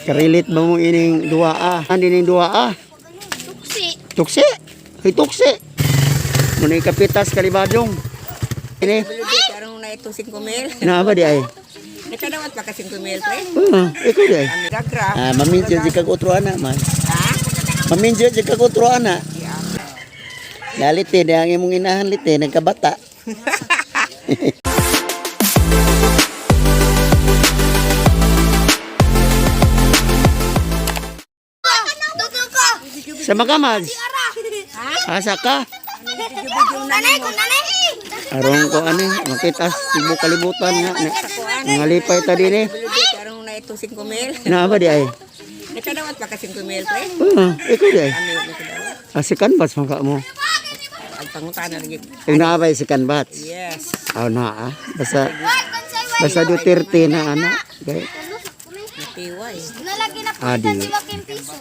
Karilit ba mo ining duwa ah? Ano ining duwa ah? Tuksi. Tuksi. Hey, tuksi. Muna kapitas kalibadong. Ini Karong na ito 5 mil. naa ba di ay? Nakadawat pa ka 5 mil, pre. Ah, ikaw di ay. Ami dagra. Ah, maminjo di kag otro ana man. Ha? Maminjo di kag otro ana. Yeah. Lalite di ang imong inahan lite nagkabata. Tutu ko. Sa makamag. Asa ka? Nanay ko, nanay. Aron ko ani makita tibuok kalibutan nga. Ngalipay ta dinhi. Karong na ito 5 mil. Naa ba di ay? Nakadawat pa ka 5 mil, pre. Ah, ikaw di ay. Ami nakadawat. Ah, si Canvas man ka mo. Ang pangutana lagi. Yung naa ba si Canvas? Yes. Ah, naa ah. Basta basta Duterte na ana. Okay. Natiway. Nalagi na Ah, di. si Joaquin Piso.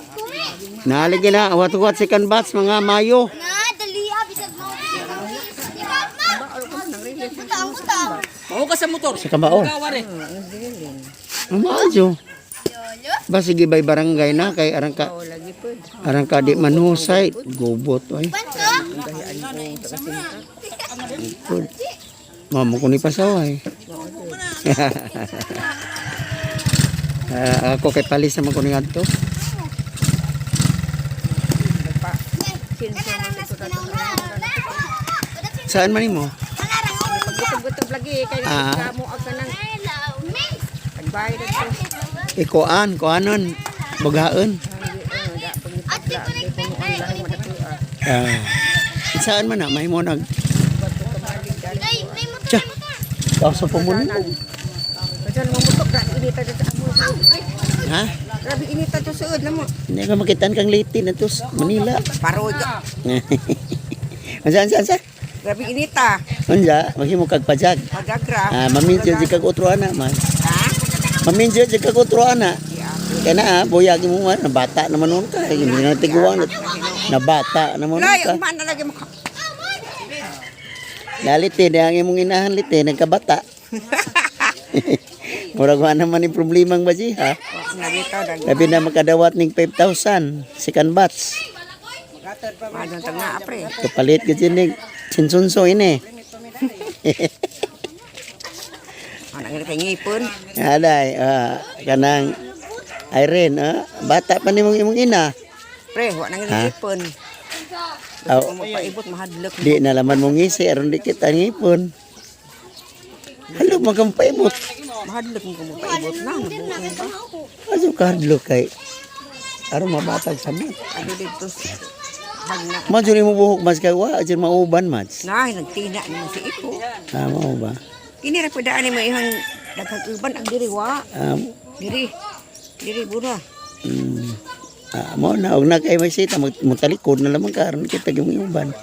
Kumi. Naaligi na wat-wat si Canvas mga Mayo. Na, dali ah, bisag mo. Ikaw, ma. Butang, butang. Mao ka sa motor. Sa kamao. Kawari. Ang maayo. Ba sige bay barangay na kay arang ka Oh, lagi po. arang ka di manusay gobot ay. Panto? Good. Mamo ko ni pasaway. Ah, ako kay palis naman ko ni adto. Saan man nimo? Paggutob-gutob lagi kay Ah. nagkamo ang kanang pagbay na to. Ikuan, kuanon, bughaon. Ah. Saan man na may mo nag Tsa. Kaso po mo nimo. Kasi mo mutok grabe inita to sa amo. Ha? Grabe inita to suod na mo. Hindi ka makitaan kang late na to sa Manila. Paroy ka. Ansa, ansa, ansa? Grabe inita. Unsa, maghimo kag pajag. Pagagra. Ah, maminjo di kag otro ana man. Ha? Maminjo di kag otro ana. Yeah. Kaya na ah, buyag mo man, bata naman nun ka. Hindi na tiguan. Na bata naman nun Lay, ka. ugma na lagi mo. Lalite, di ang imong inahan lite, nagkabata. Murag wa naman yung problemang ba ha? Nagito dag. Labi na makadawat ning 5,000, second batch. Madon tang nga pre. Kapalit ka dyan ning sinsunso ini. Ana nga kay ngipon. Aday, ah, kanang Irene, ah, bata pa ni mong imong ina. Pre, wa nang ngipon. Aw, Kung mapaibot mahadlok. di na laman mong ngisi, aron di kita ngipon. Halo, magampaibot. Mahadlok mo kung mapaibot na nabuong ba. Aso kahadlo kay aron mabatag sa mat. Adi dito. Hagna. Mas yun mo buhok mas kay wa ajin mauban mas. Na nagtina naman si Ipo. Ah, mao ba? Kini ra pud daan mo ihang daghang uban ang diri wa. Ah, Diri. Diri bura. Ah, mo na og na kay may sita mag mutalikod na lamang ka aron kita gyud uban.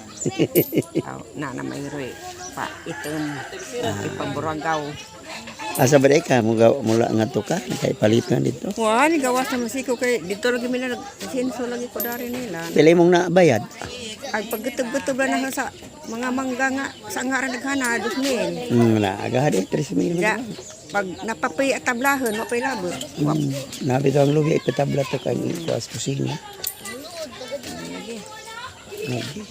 Aw, na na may roy. Pa itom. Ipaburagaw. Asa ba di ka mo mula nga to ka kay palit na dito. Wa ni gawas na masiko kay dito lagi mila nagsenso lagi ko dari nila. Pili mong nabayad. Ay paggutob-gutob lang na sa mga mangga nga sa nga ra naghana 2,000. Na aga di 3,000. Ya, pag napapay at tablahon, mapay labot. Nabi to ang lugi ipatabla to kay kuas kusina. Lagi.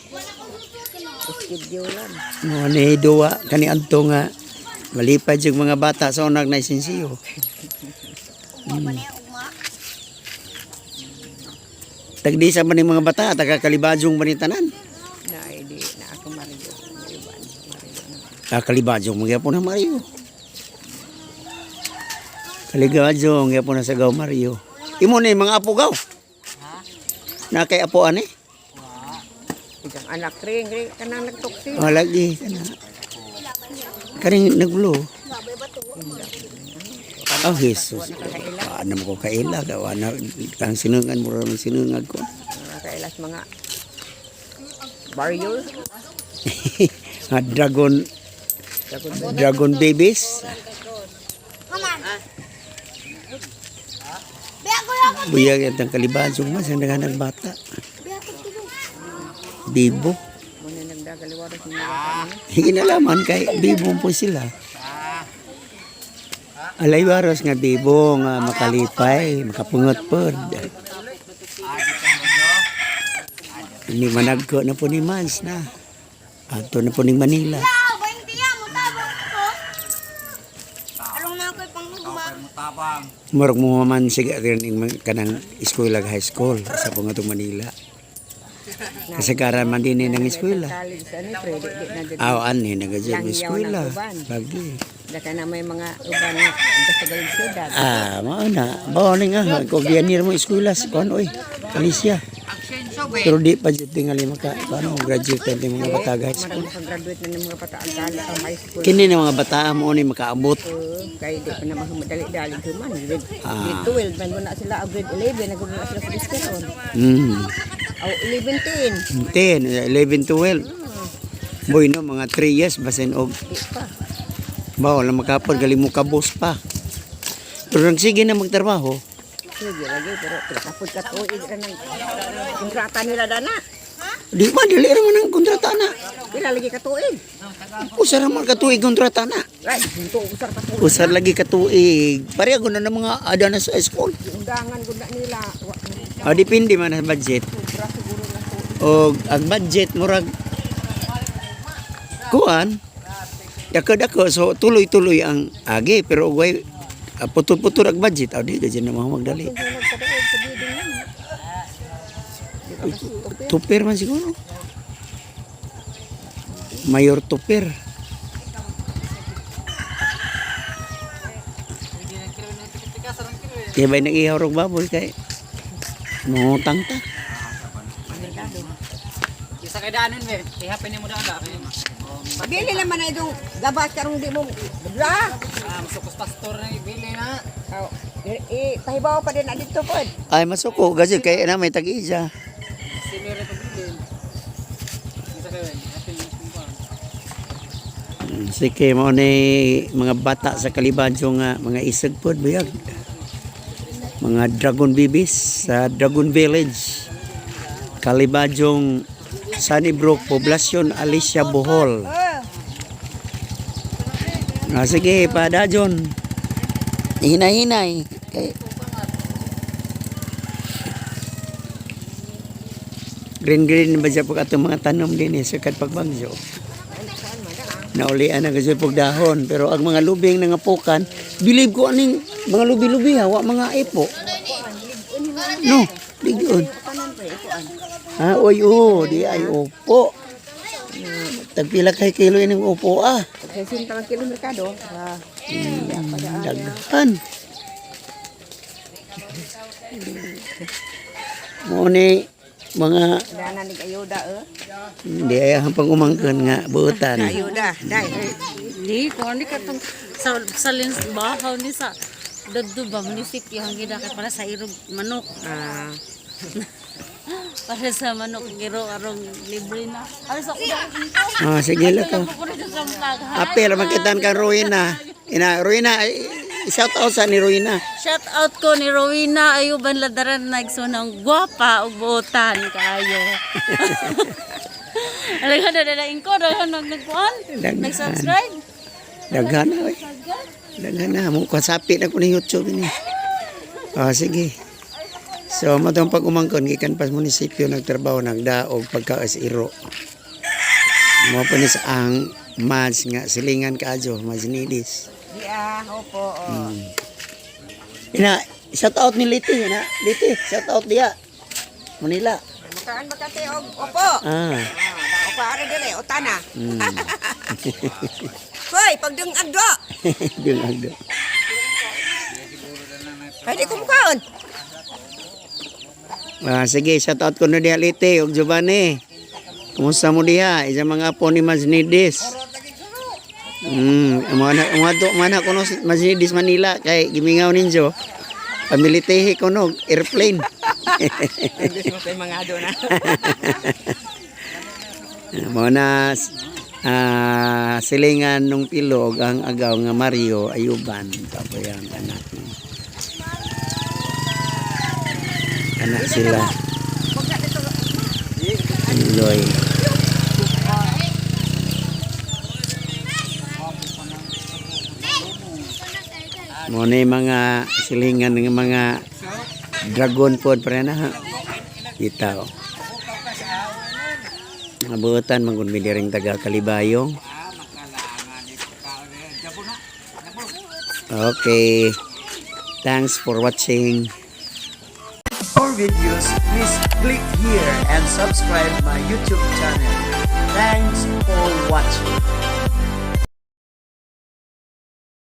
Schedule lang. Mo ni duwa kani adto nga malipad yung mga bata sa unag na isinsiyo. Tagdi sa man ni mga bata, taga kalibajong ba ni tanan? Na ay di na ako mariyo. Mariban, mariyo na. Ah, kalibajong magyapon na Mario. Kalibajong gyapon na sa gaw Mario. Imo ni mga apo gaw. Na kay apo ani? Ikang anak ring, ring kanang nagtuksi. Oh, lagi kana. Kaning naglo. Oh, Jesus. Paano mo ko kaila? Gawa na, ang sinungan mo rin sinungag ko. Mga kailas mga barrio. Ah, dragon, dragon babies. Buyag at ang kalibadyo mas ang naghanang bata. Bibo. Muna nagdagaliwaros ng mga Hinalaman kay bibo po sila. Alay waros nga bibo nga makalipay, makapungot pod. Ini managko na po ni Mans na. Ato na po ni Manila. Arong na ako'y panghugma. Murag mo man sige rin ning kanang eskwela high school sa po nga itong Manila. Kasagaran man din ng eskwela. College ani pre, di di na dito. Aw ani nagadyo Langyaw ng eskwela. uban. Lagi. Daka na may mga uban nga basta galing siyudad. Ah, mao na. Mao ni nga kung biyanir mo eskwela sa kuan oy. Alicia. Pero di pa jud tingali maka paano graduate na yung mga bata high Marang school. makagraduate na ng mga bata ang college ang high school. Kini na mga bata mo ni makaabot. Oo, kay di pa na madali-dali human. Grade, Ah. grade 12 man na sila, o grade 11 naguna na sila sa karon. O 11 10. 10, 11, 12. Boy no, mga 3 years basin og Di pa. bawal na makapod galing mo kabos pa. Pero nang sige na magtrabaho, Sige lagi pero kapod ka tuig ra nang kontrata nila dana. di ba dili ra man ang kontrata na. Pila lagi ka tuig. Usa ra man ka tuig kontrata na. Ay, bunto usar pa tuig. Usa lagi ka tuig. Pareho na ng mga ada na sa school. Undangan gud na nila. Ah, depende man sa budget. Sobra siguro na tuig. O ang budget murag kuan dako-dako, so tuloy-tuloy ang agi, pero way putol-putol ang budget, aw di gajud na mga magdali. Tuper man siguro. Mayor tuper. Kaya ba'y nag-ihaw rog baboy kay mangutang ta. Isa kay daanon be. Ihapin nimo daan ba kay. Bili naman na itong gabas karong di mo. Bla. Ah, masukos pastor na ibili na. Aw, eh, pahibaw pa din na dito pod. Ay masuko gajud kay na may tag-isa. Sinire pag bilin. Isa kay ihapin mo pa. Sige, mo ni mga bata sa Kalibadyo nga mga isag pod buyag. Mga Dragon Babies sa Dragon Village. Kalibadyong Sunnybrook, Poblacion, Alicia, Bohol. Ah, sige, padajon. Hinay-hinay. Kay green green ba siya pag atong mga tanom din eh, sa pagbangso. Naulian na kasi pag dahon. Pero ang mga lubing nga pukan, believe ko aning mga lubi-lubi ha, wa mga ipo. No, ligon. Ha, oy, oh, di ay upo. Tagpila kay kilo ining upo ah. Pag 60 ang kilo merkado. Ah, Daghan. Mo ni mga dana ni ayuda eh. hindi ay ang pangumangkon nga buutan. Ayuda, dai. Di, kung ano katong sa lens bahaw ni sa dadto ba munisipyo ang gina kay para sa irog manok. Ah, Para sa manok giro arong libre na. Ay sa kuda Ah, sige lang ko. ko na sa vlog. Apel makitan kang Rowena. Ina Rowena, shout out sa ni Rowena. Shout out ko ni Rowena Ayuban Ladaran nagsunang gwapa ug buotan kaayo. Daghan na dalain ko, daghan nag nagkuan, Daghan. nag-subscribe. Daghan na oy. Daghan na mo kasapi na ko ni YouTube ni. Ah, sige. So, mo tong pag-umangkon gikan pas munisipyo nagtrabaho nagdaog pagkaas iro. Mo pa ni sa ang mads nga silingan kaadyo, Mads Nidis. Di ah, opo. Oh. Ina, shout out ni Liti, ina. Liti, shout out diya. Manila. Makaan makate og opo. Ah. Ah, opo are dire utana. Hoy, pagdung agdo. Yung agdo. Pwede ko mukaon. Ah, sige, shout out ko na diha Liti ug Giovanni. Kumusta mo diha? Isa mga apo ni Maznidis. Mga na mga do mana kuno si Maznidis Manila kay gimingaw ninyo. Pamilitehi ko no, airplane. Gusto mo kay mga ado na. Mo na silingan nung pilog ang agaw nga Mario Ayuban tapo yang anak. Anak sila. Loy. Mo na yung mga silingan ng mga dragon pod pre na ha. Kita oh. Nabutan man kun mi diring taga Kalibayong. Okay. Thanks for watching. More videos, please click here and subscribe my YouTube channel. Thanks for watching.